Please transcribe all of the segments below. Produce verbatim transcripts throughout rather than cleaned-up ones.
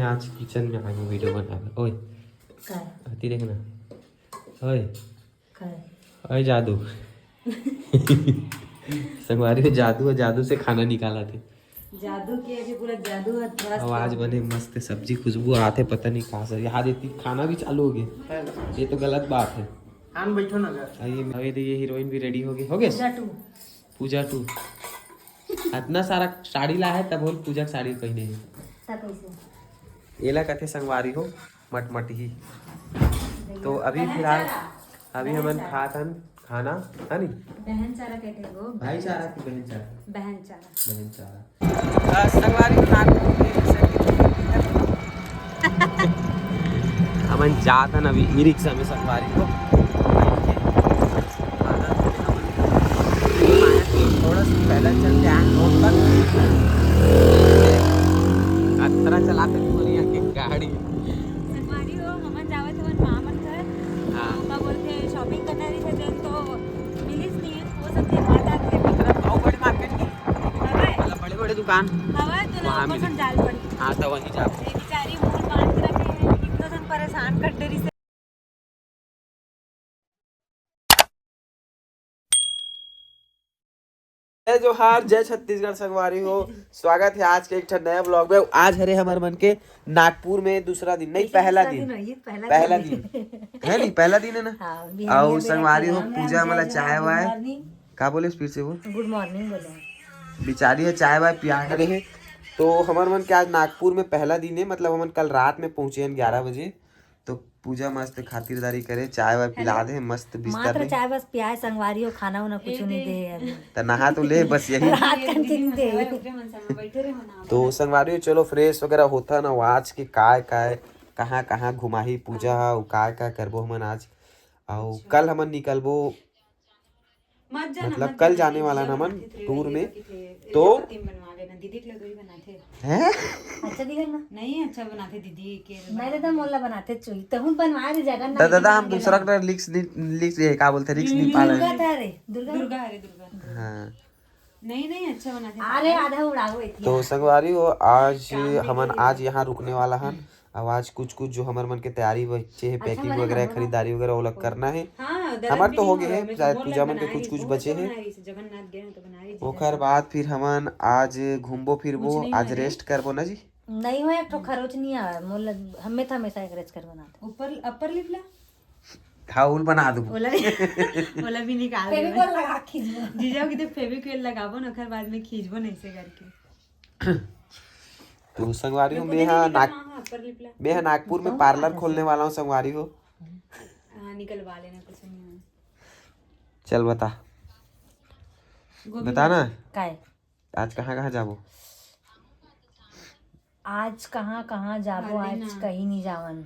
आज किचन में आए हैं वीडियो बनावे। ओए, काय? आती देख ना। ओए, काय? ओए जादू। संगवारी हो, जादू है, जादू से खाना निकाला थे। जादू के अभी पूरा जादू है, ध्वस्त आवाज हो बने मस्त, सब्जी खुशबू आते, पता नहीं कहाँ से। यहाँ देती खाना भी चालू हो गया, ये तो गलत बात है। आन बैठो ना घर। आइए, अभी तो ये हीरोइन भी रेडी हो गई। हो गए? पूजा टू। Puja to. इतना सारा साड़ी ला है, तब बोल पूजा की साड़ी पहने हैं। तब कैसे? एला कथे संगवारी हो, मटमटही। तो अभी फिलहाल अभी हमन खात हन खाना, है नी? बहन चारा कहते हैं वो। भाईचारा की बहन चारा। बहन चारा। बहन चारा। संगवारी को नागपुर के ई रिक्शा में। हमन जात हन अभी ई रिक्शा में संगवारी को। थोड़ा सा पैदल चलते हैं रोड पर। खतरा चलाते दुनिया की गाड़ी। संगवारी हो, हमन जावत हवन मामा मन घर। हाँ। का बोलते शॉपिंग करना रही थे तो मिलिस नहीं है, वो सब दिन बाद आते हैं। मतलब बहुत बड़ी मार्केट की, हवे मतलब बड़े बड़े दुकान। हवे तो वहाँ ना मिली। जाल पड़ी। हाँ, तो वहीं जाओ। ये बेचारी मुंह बांध के रखे हैं, इतना जन परेशान कर दे रही से। जय जोहार, जय छत्तीसगढ़ संगवारी हो, स्वागत है आज के एक ठन नया ब्लॉग में। आज हरे हमर मन के नागपुर में दूसरा दिन, नहीं, पहला दिन। ये पहला पहला दिन है नहीं, पहला दिन है ना। हाँ, आओ संगवारी हो, पूजा मला चाय वाय। का बोले फिर से वो? गुड मॉर्निंग बोले। बिचारी है चाय वाय पिया के रहे। तो हमर मन के आज नागपुर में पहला दिन है, मतलब हमन कल रात में पहुंचे हैं ग्यारह बजे। तो पूजा मस्त खातिरदारी करे, चाय वाय पिला दे, मस्त बिस्तर मात्र में। चाय बस पियाए संगवारी हो, खाना उना कुछ नहीं दे अभी। त नहा तो ले, बस यही। रात कंटिन्यू दे। तो संगवारी हो, चलो फ्रेश वगैरह होता ना, आज के काय काय, कहाँ कहाँ घुमाही पूजा हा, अउ काय काय करबो हमन आज। अउ कल हमन निकलबो, मत जाना, मतलब मत कल जाना, जाने वाला ना हमन दीदी टूर में। के थे, तो टीम बनवावे ना, दीदी के लिए तो ही बनाते। हैं? अच्छा दिखा ना। नहीं, अच्छा बनाते दीदी के लिए। मैं तो मोला बनाते चुई, तहूँ बनवा रही जगह दा, दादा, हम दूसरा का लिख नहीं, लिख ये का बोलते, रिक्स नहीं पाला दुर्गा है। था रे, दुर्गा। दुर्गा, अरे दुर्गा। हाँ। नहीं, नहीं, अच्छा बनाते। अरे आधा उड़ाओ इतना। तो संगवारी हो, आज हमन आज यहाँ रुकने वाला हन। अब आज कुछ कुछ जो हमर मन के तैयारी बचे है, पैकिंग वगैरह, खरीदारी वगैरह, वो लोग करना है। हाँ, हमार तो हो गए है, शायद पूजा मन के कुछ कुछ बचे है। जगन्नाथ गए हैं तो बना रही। ओकर बाद फिर हमन आज घूमबो फिरबो, आज रेस्ट करबो ना जी। नहीं हो, एक ठो खरोच नहीं आवे मोला, हमें तो हमेशा एक रेच कर बनाते। ऊपर अपर लिप ला। हाँ, उल बना दू। ओला भी, ओला भी निकाल दे। फेविकोल लगा खींचबो। जीजा की तो फेविकोल लगाबो ना, ओकर बाद में खींचबो नहीं से करके। तो संगवारी हो, देखो मैं दीदी हाँ के नाग कहाँ अपर लिप ला? मैं हाँ नागपुर में पार्लर खोलने वाला हूँ संगवारी हो। हाँ, निकलवा लेना कुछ नहीं है। चल बता, गोभी बता ना। काय? आज कहाँ कहाँ जाबो? आज कहाँ कहाँ जाबो? आज कहीं नहीं जावन।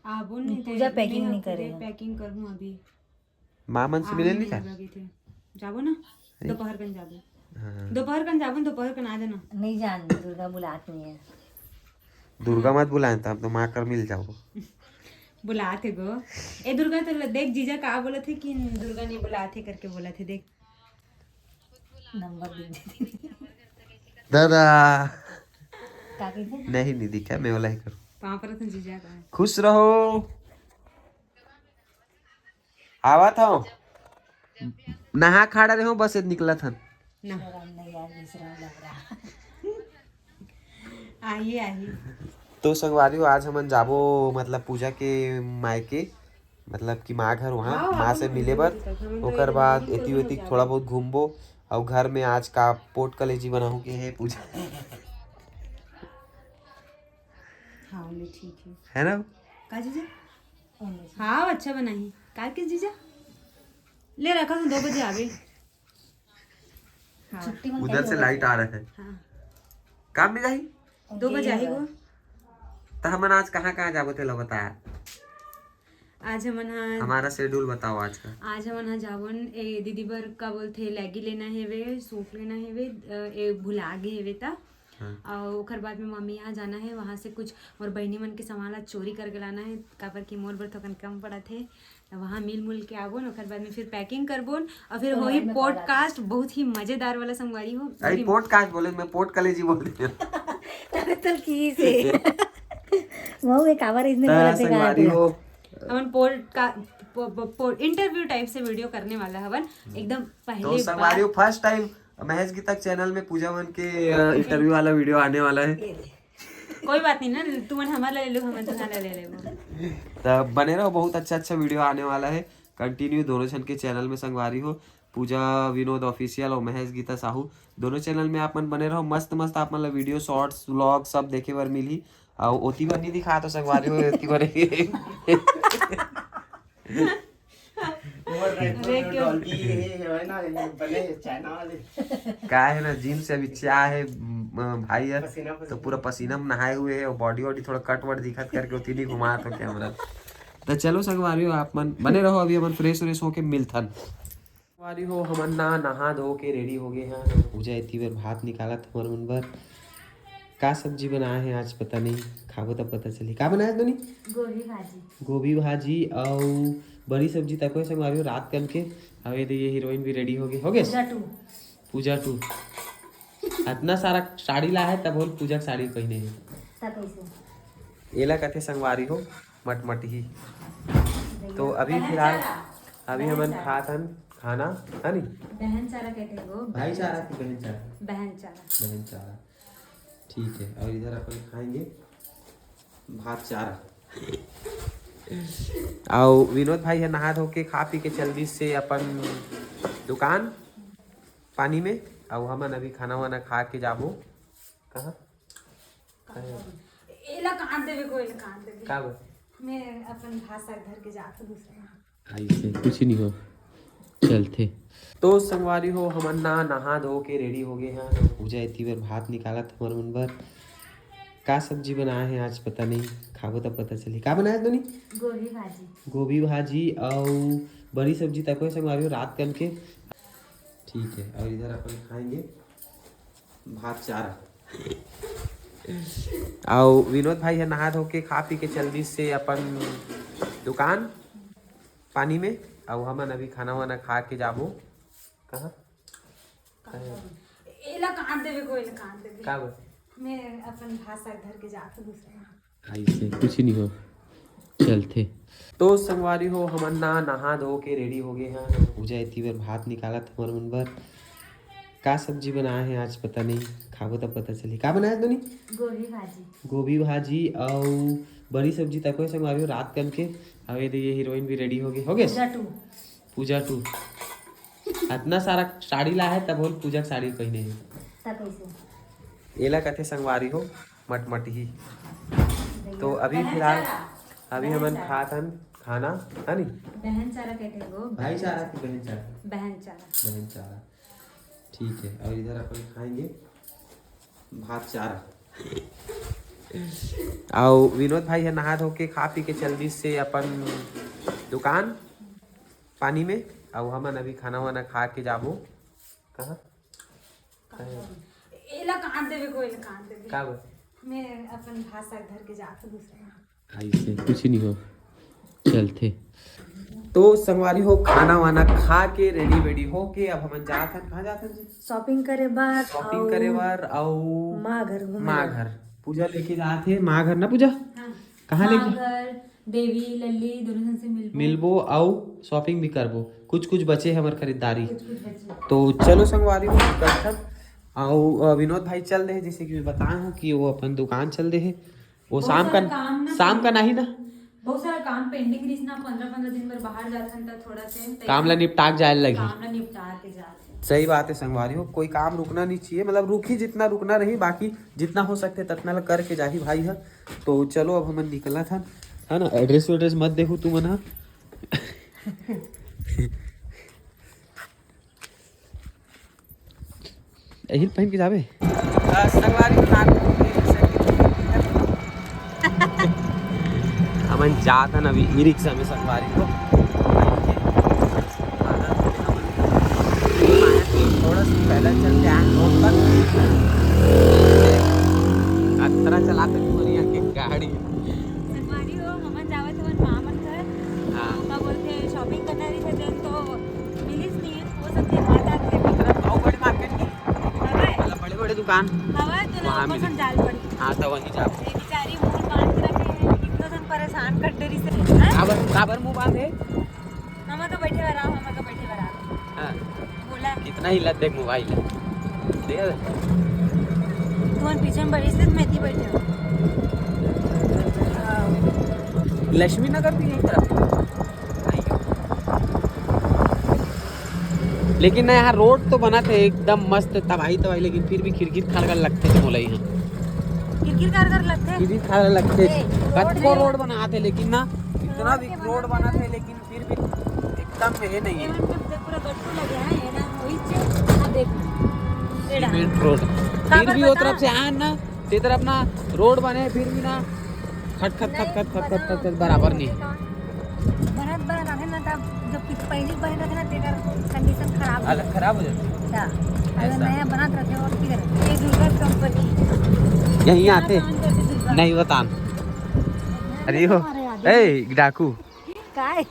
आबो नहीं पूजा packing नहीं करे है। पैकिंग करूँ अभी। माँ मन से मिले नहीं का? लगे थे। जाबो ना, दोपहर कन जाबो। हाँ। दोपहर कन जाबो, दोपहर कन आ जाना। नहीं जान, दुर्गा बुलात नहीं है। दुर्गा मत बुलाए, तब तो माँ कर मिल जाओ। बुलाते गो। ए दुर्गा, तो ल-, देख जीजा का बोला थे कि दुर्गा नहीं बुलाते करके बोला थे, देख। नंबर दे दे। दादा। का कहिथे? नहीं, नहीं दिखा, मैं वाला ही करूँ। पाँव पर तो जीजा का। खुश रहो। आवत हो। नहा खड़ा रहो, बस निकलत हन। ना। राम नहीं यार, विश्राम लग रहा। आही, आही। तो संगवारी हो, आज हमन जाबो, मतलब पूजा के मायके, मतलब कि माँ घर वहाँ, माँ से मिले बर। ओकर बाद एती वेती थोड़ा बहुत घूमबो। और घर में आज का पोट कलेजी बनाहूँ के है पूजा, हाँ, ले ठीक है। है ना? का जीजा? हाँ, अच्छा बनाही। का के जीजा? ले रखा तो दो बजे आवे। हाँ। उधर से लाइट आ रहा है। हाँ। काम में जाही? दो बजे आही वो। तो हमन आज कहाँ कहाँ जाबो, तेला बता। आज हमन हा हमारा शेड्यूल बताओ आज का। आज हमन हा जावन, ए दीदी बर का बोलथे, लेगी लेना हेवे, सूट लेना हेवे, अ, ए भुला गे हेवे ता। हाँ। और ओकर बाद में मम्मी यहाँ जाना है, वहाँ से कुछ मोर बहनी मन के सामान ला चोरी करके लाना है, काबर कि मोर बर थोकन कम पड़त है। तो वहाँ मिल मुल के आबोन, ओकर बाद में फिर पैकिंग करबोन और फिर वही पॉडकास्ट बहुत ही मजेदार वाला संगवारी हो। अरे पॉडकास्ट बोले, मैं पोट कलेजी बोल रही हूँ। अरे तो की से। वो एक आवर इसने त बोला थे का संगवारी पूरा। हो, हमन पोल का इंटरव्यू टाइप से वीडियो करने वाला हवन एकदम। पहली तो संगवारी बार हो, first time Mahesh Geeta channel में पूजा मन के इंटरव्यू वाला वीडियो आने वाला है। कोई बात नहीं ना, तुमन हमारा ले लो, हमन तुम्हारा ले लेबो। तो बने रहो, बहुत अच्छा अच्छा वीडियो आने वाला है। कंटिन्यू दोनों जन के चैनल में संगवारी हो, पूजा विनोद ऑफिशियल और महेश गीता साहू, दोनों चैनल में आप मन बने रहो। मस्त मस्त आप मन ला वीडियो, शॉर्ट्स, व्लॉग सब देखे बर मिलही। और ओती बर नहीं दिखा तो संगवारी हो, ओती बर ही। वो ड्राइवर डॉल्बी ये है ना, ये बने चाइना वाले। का है ना, जिम से अभी चा है म, भाई है, पसीना तो पसीना। पूरा पसीना में नहाए हुए है और बॉडी वॉडी थोड़ा कट वट दिखत करके उतनी नहीं घुमा तो कैमरा। तो चलो संगवारी हो, आप मन बने रहो, अभी अपन फ्रेश व्रेश होके मिलथन। संगवारी हो, हमन ना नहा धो के रेडी हो गए हैं। पूजा इतनी बार भात निकालत हमर मन बर। का सब्जी बनाए हैं आज पता नहीं, खाबो तब पता चली। का बनाए दोनी? गोभी भाजी। गोभी भाजी अउ बड़ी सब्जी तको है संगवारी हो, रात कन के। अउ ये दे, ये हीरोइन भी रेडी हो गई, हो गए? पूजा टू। Puja to. इतना सारा साड़ी ला है तब बोल पूजा के साड़ी पहने है। तब कैसे? एला कथे संगवारी हो मटमटही। तो अभी फिलहाल अभी हमन खात हन खाना, है नी? बहन चारा कहते हैं वो। भाईचारा की बहन चारा? बहन चारा। बहन चारा, ठीक है। और इधर अपन खाएंगे भात चारा। और विनोद भाई है नहा धो के खा पी के चल दिस से अपन दुकान पानी में। और हमन अभी खाना वाना खा के जाबो कहाँ? एला काट देवे को, एला काट देवे। का बा? मैं अपन भाषा घर के जात हूँ दूसरे यहाँ। ऐसे कुछ नहीं हो, चलथे। तो संगवारी हो, हमन ना नहा धो के रेडी हो गए हैं। पूजा इतनी बार भात निकालत हमर मन बर। का सब्जी बनाए हैं आज पता नहीं, खाबो तब पता चली। का बनाए दोनी? गोभी भाजी। गोभी भाजी अउ बड़ी सब्जी तको है संगवारी हो, रात कन के। ठीक है, और इधर अपन खाएंगे भात चारा। अउ विनोद भाई है नहा धो के खा पी के चल दिस से अपन दुकान पानी में। अउ हमन अभी खाना वाना खा के जाबो कहाँ? एला काट देवे को, एला काट देवे। का बा? मैं अपन भाषा घर के जात हूँ दूसरे यहाँ। ऐसे कुछ नहीं हो, चलथे। तो संगवारी हो, हमन ना नहा धो के रेडी हो गए हैं। पूजा इतनी बार भात निकालत हमर मन बर। का सब्जी बनाए हैं आज पता नहीं, खाबो तब पता चली। का बनाए दोनी? गोभी भाजी। गोभी भाजी अउ बड़ी सब्जी तको है संगवारी हो, रात कन के। अउ ये दे, ये हीरोइन भी रेडी हो गई, हो गए? पूजा टू। Puja to. इतना सारा साड़ी ला है तब बोल पूजा के साड़ी पहने है। तब कैसे? एला कथे संगवारी हो मटमटही। तो अभी बहन फिलहाल चारा। अभी बहन हमन चारा। खात हन खाना, है नी? बहन चारा कहते हैं वो। भाईचारा की बहन चारा? बहन चारा। बहन चारा, ठीक है। और इधर अपन खाएंगे भात चारा। अउ विनोद भाई है नहा धो के खा पी के चल दिस से अपन दुकान पानी में। अउ हमन अभी खाना वाना खा के जाबो कहाँ? एला काट देवे को, एला काट देवे। का बा? मैं अपन भाषा घर के जात हूँ दूसरे यहाँ। ऐसे कुछ नहीं हो, चलथे। तो संगवारी हो, खाना वाना खा के रेडी वेडी हो के अब हमन जात हन। कहाँ जात हन जी? शॉपिंग करे बर। शॉपिंग करे बर अउ माँ घर घूमे माँ बर। घर। पूजा लेके जात हे माँ घर ना पूजा? हाँ। कहाँ माँ लेके? घर, देवी, लल्ली, दोनों जन से मिलबो। मिलबो अउ शॉपिंग भी करबो। कुछ कुछ बचे हे हमर खरीदारी। कुछ कुछ बचे। तो चलो संगवारी हो, निकलथन। अउ अ, विनोद भाई चल दे, जैसे कि मैं बताया हूँ कि वो अपन दुकान चल दे हे। वो बहुत शाम सारा का काम ना शाम का नहीं ना, बहुत सारा काम पेंडिंग रहिस ना, पंद्रह पंद्रह दिन बर बाहर जाथन त थोड़ा से काम ला निपटा के जाए लगी। काम ला निपटा के जाथन। सही बात है संगवारी हो, कोई काम रुकना नहीं चाहिए, मतलब रुकी जितना रुकना रही, बाकी जितना हो सकते ततना ला करके जाही भाई है। तो चलो अब हमन निकलत हन, है ना? एड्रेस वेड्रेस मत देखू तू मन ह। यही पहन के जाबे। संगवारी हो, नानू हमन जात हन अभी ई रिक्शा में संगवारी हो। थोड़ा सा पैदल चल के आए रोड तक। अतरा चलाते तू बढ़िया के गाड़ी। संगवारी हो, हमन जावत हवन माँ मन घर। हाँ। का बोलथे, शॉपिंग करना रही थे तो मिलिस नहीं, हो सकथे बात आते। मतलब बहुत बड़ी मार्केट की, हवय। मतलब बड़े बड़े दुकान। हवय तो वहाँ लोग मिलिस। पसंद जाल पड़ी। हाँ, तो वहीं जाओ। ये बेचारी मुंह बांध के रखे हैं। छान कट डरी से। काबर, काबर मुंह बांधे? हमर का बैठे वाला, हमर का बैठे वाला। हाँ। बोला। कितना हिलत देख मोबाइल है। देख। तुमन पीछे में बैठे से, मैं इतनी बैठे हूँ। लक्ष्मी नगर भी यही तरफ। लेकिन ना, यहाँ रोड तो बनत हे एकदम मस्त, तबाही तबाही, लेकिन फिर भी खिरखिर खालगर लगथे मोला यहाँ। खिरखिर खालगर लगथे? खिरखिर खालगर लगथे। ए, रोड कतको है। रोड बनात हे, लेकिन ना, इतना भी रोड बनात हे, लेकिन फिर भी एकदम ये नहीं है। एमन के देख, पूरा गट्टू लगे हैं, ये ना, वही चीज, हाँ, देख। Cement road. फिर भी वो तरफ से आए ना, ते तरफ ना रोड बने, फिर भी ना खट खट खट खट खट खट खट खट बराबर नहीं है। बनत बनत आथे ना, तब जब कुछ पहले बने रहते ना, तेकर कंडीशन खराब हो हालत जाती। खराब हो जाती है। अच्छा, अगर ऐसा। नया बनत रहते और फिर ये दुर्गा कंपनी यहीं यहाँ आते। काम करते दुर्गा। नहीं बतान। अरे हो। अरे याद ए डाकू। काय?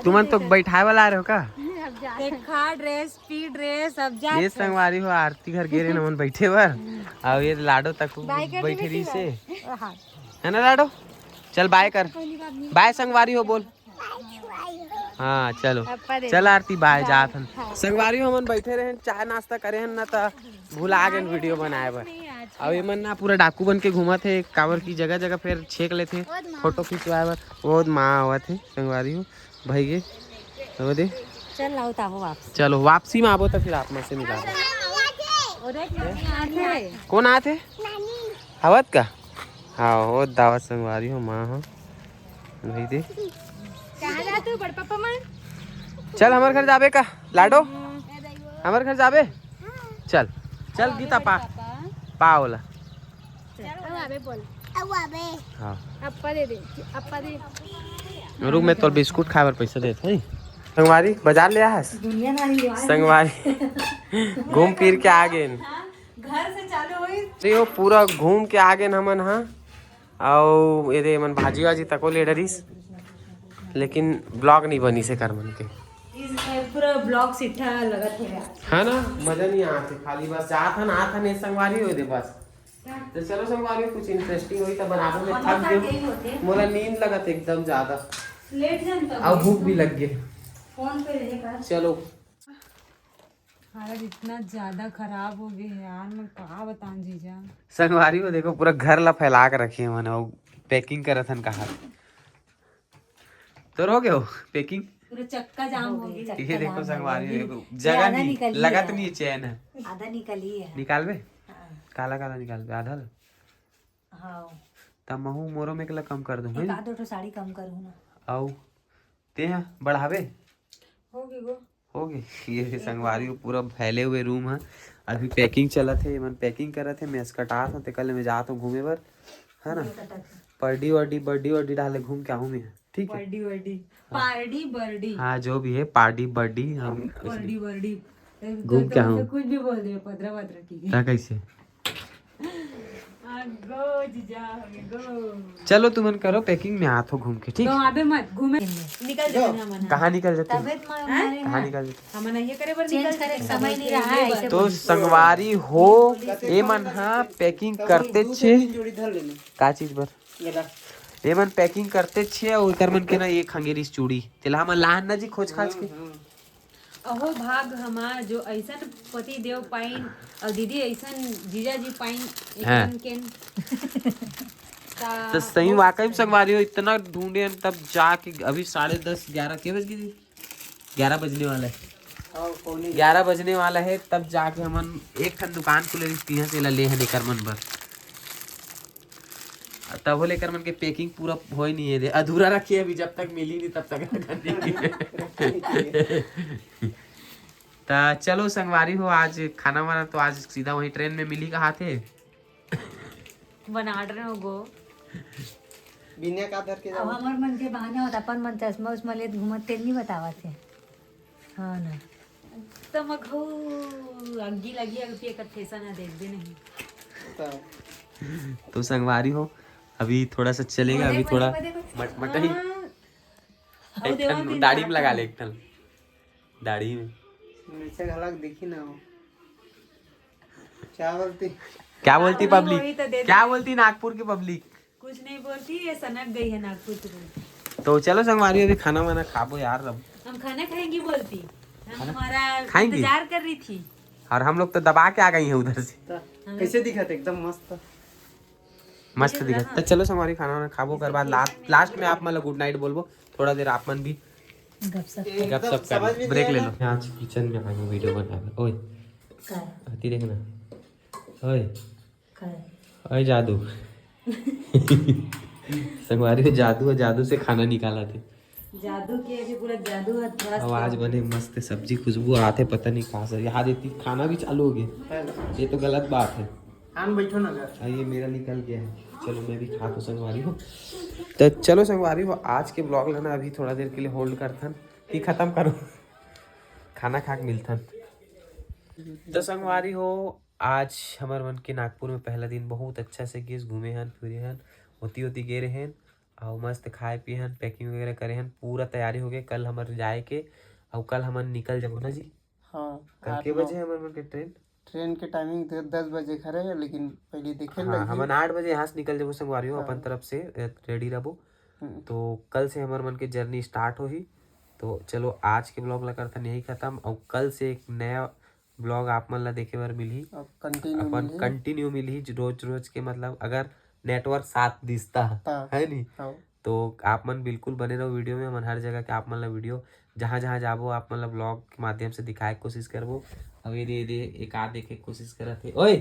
तुमन तो बैठाए वाला आ रहे हो का? अब जा। देखा ड्रेस, पी ड्रेस, अब जा। ये संगवारी हो, आरती घर गे रहे हमन बैठे बर। अब ये लाडो तक बाय कर दे बैठे रही बेटी से। बाय। हाँ। है ना लाडो? चल बाय कर। कोई बात नहीं। बाय संगवारी हो बोल। हाँ चलो। अप्पा दे चल दे। आरती बाय बाय। जात हन। हाँ। संगवारी हो हमन बैठे रहे, चाय नाश्ता करे हन ना, त भुला गेन वीडियो बनाए बर। नहीं, आज अब एमन ना पूरा डाकू बन के घूमत हे, काबर की जगह जगह फेर छेक लेथे, फोटो खिंचवाए बर। वो माँ आवत हे संगवारी हो, भाई के। वो दे। चल लाओ ताबो वापस। चलो वापसी में आबो तो फिर आप में से निकाल। कौन आत हे? हवत का? हाँ, वो दावत संगवारी हो, माँ हो। भाई दे। कहाँ जाते हो बड़ पापा मन? चल हमर घर जाबे का लाडो? हमर घर जाबे? चल। चल गीता पा, पा ओला। चल, अब आबे बोल। अब आबे। हाँ। अप्पा दे दे, अप्पा दे। रुक, मैं तोर बिस्कुट खाए बर पैसा देत हई। संगवारी बाजार ले आहस? दुनिया ना ले आए। संगवारी घूम फिर के आ गेन। घर से चालू हुई। अरे वो पूरा घूम के आ गेन हमन, हाँ। अउ एदे मन भाजी वाजी तको ले डरिस, लेकिन ब्लॉग नहीं बनी से कर मन के। इस पूरा ब्लॉग सिट्ठा लगत हे यार। है ना, मजा नहीं आते, खाली बस जात हन आत हन, ये संगवारी हो दे बस। तो चलो संगवारी, कुछ इंटरेस्टिंग होई त बनाबो, मैं थक गेहूं, मोला नींद लगत एकदम ज्यादा। लेट जान तब। अब भूख भी लग गई। फोन पे रहे कर। चलो। हालत इतना ज्यादा खराब हो गई है यार, मैं का बताऊं जीजा। संगवारी हो देखो, पूरा घर ला फैला के रखे हन, वो पैकिंग करत हन कहा। तोर हो गयो पैकिंग? पूरा चक्का जाम हो गई। ये देखो संगवारी, देखो जगह नहीं, लगत नहीं चैन है। आधा निकल ही है। निकालबे? हाँ। काला काला निकालबे, आधा ला? हाँ। तब महू मोरो में एकला कम कर दूं, एक आध ठो साड़ी कम करूँ ना। आओ, ते हैं बढ़ावे? होगी वो। होगी। ये संगवारी हो, पूरा फैले हुए रूम है। अभी पैकिंग चलत है, एमन पैकिंग करत है, मैं स्कटात हूँ, ते कल मैं जात हूँ घूमे बर, है ना? बर्थडे वर्डी, बर्थडे वर्डी डाले घूम के आहूँ मैं, ठीक है? बर्थडे वर्डी, हाँ। Party birthday. हाँ, जो भी है, पार्टी बर्थडे, हम बर्थडे वर्डी। घूम के आहूँ। कुछ भी बोल दे, पतरा पतरा, ठीक है? क्या कैसे? चलो तुमन करो पैकिंग, मैं आत हो घूम के, ठीक? तो आबे मत घूमे, निकल जाना मन। कहाँ निकल जाते? तबीयत में हैं? कहाँ निकल जाते? हमन ये करे बर चेंज निकल करे जाते। समय नहीं रहा है, ऐसे तो बोल। संगवारी हो, एमन हा पैकिंग करते छे। का चीज बर? एमन पैकिंग करते छे, अउ एकर मन के ना एक खंगेरी चूड़ी, तेला हमन लाहन ना जी खोज खाज के। अहो भाग हमार, जो ऐसन पति देव पाइन अउ दीदी ऐसन जीजा जी पाइन, हाँ। एकन केन। तो सही वाकई में संगवारी हो, इतना ढूंढे हम, तब जाके अभी साढ़े दस, ग्यारह के बज गए? ग्यारह बजने वाला है। हाँ, पौने ग्यारह बजने वाला है, तब जाके हमन एक ठन दुकान खुले रहिस, तिहां से ला ले हन एकर मन बर। तब हो लेकर मन के पैकिंग पूरा होए नहीं है रे, अधूरा रखिए अभी, जब तक मिली नहीं तब तक। ता चलो संगवारी हो, आज खाना वाना तो आज सीधा वहीं ट्रेन में मिली कहा थे। बना रहे हो गो। बिना का धर के अब जाओ। हमर मन के बहाना होता, अपन मन चश्मा उश्मा लेत घूमत तेल नहीं बतावत है। हाँ ना। तमक हो, अग्गी लगी, अग्गी एकर ठेसा ना देखबे नहीं। तो संगवारी हो, अभी थोड़ा सा चलेगा, अभी थोड़ा मटमटाही। हाँ। एक ठन दाढ़ी में लगा ले, एक ठन दाढ़ी में। नीचे घलक दिखी ना हो। क्या बोलती? क्या बोलती पब्लिक? क्या बोलती नागपुर की पब्लिक? कुछ नहीं बोलती, ये सनक गई है नागपुर से बोलती। तो चलो संगवारी, अभी खाना वाना खाबो यार। अब हम खाना खाएंगी बोलती, हम हमारा खाएंगी? इंतजार कर रही थी। और हम लोग तो दबा के आ गई है उधर से। कैसे दिखत? एकदम मस्त। मस्त दिखत। तो चलो संगवारी, खाना वाना खाबो, ओकर बाद लास्ट लास्ट में आप मन ला गुड नाइट बोलबो। थोड़ा देर आप मन भी गपशप। गपशप कर, ब्रेक ले लो। आज किचन में आए हूँ वीडियो बनावे। ओए, काय? आती देखना। ओए, काय? ओए जादू। संगवारी हो, जादू है, जादू से खाना निकाला थे। जादू के अभी पूरा जादू है, ध्वस्त आवाज बने मस्त, सब्जी खुशबू आते, पता नहीं कहाँ से। यहाँ देती खाना भी चालू हो गया, ये तो गलत बात है। आन बैठो ना घर। हाँ, ये मेरा निकल गया है। चलो, मैं भी खा तो संगवारी हूँ। तो चलो संगवारी हो, आज के ब्लॉग ला ना अभी थोड़ा देर के लिए होल्ड करथन, कि खत्म करो, खाना खा के मिलथन। तो संगवारी हो, आज हमर मन के नागपुर में पहला दिन बहुत अच्छा से गेस, घूमे हन, फिरे हन, होती होती गे रहेन, अउ मस्त खाए पिए हन, पैकिंग वगैरह करे हन, पूरा तैयारी हो गए कल हमर जाए के। अउ कल हमन निकल जाबो ना जी। हाँ। कल के बजे है हमर मन के ट्रेन? ट्रेन के टाइमिंग तो दस बजे खरे है, लेकिन पहले देखे हाँ, हमन आठ बजे यहाँ से निकल जाबो संगवारी हो, अपन तरफ से रेडी रहबो। हम्म। तो कल से हमर मन के जर्नी स्टार्ट होही। तो चलो, आज के ब्लॉग ला करथन यही खत्म, अउ कल से एक नया ब्लॉग आप मन ला देखे बर मिलही, अब कंटिन्यू अपन कंटिन्यू मिलही ज-, रोज रोज के, मतलब अगर नेटवर्क साथ दिसता है, हाँ। है नी? हाँ। तो आप मन बिल्कुल बने रहो वीडियो में, हमन हर जगह के आप मन ला वीडियो जहाँ जहाँ जाबो आप मन ला ब्लॉग के माध्यम से दिखाए के कोशिश करबो। अब ये दे, दे एक आध देखे के कोशिश करत है। ओए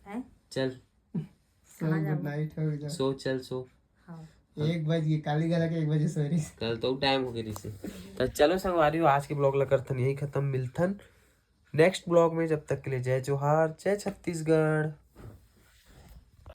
हैं? चल सो गुड नाइट हो गया। सो, चल सो। हाँ। एक बज गई, काली गला के एक बजे सो रही। कल तो टाइम हो गया रिसे। तो चलो संगवारी हो, आज के ब्लॉग ला करथन यही खत्म, मिलथन नेक्स्ट ब्लॉग में। जब तक के लिए जय जोहार, जय छत्तीसगढ़।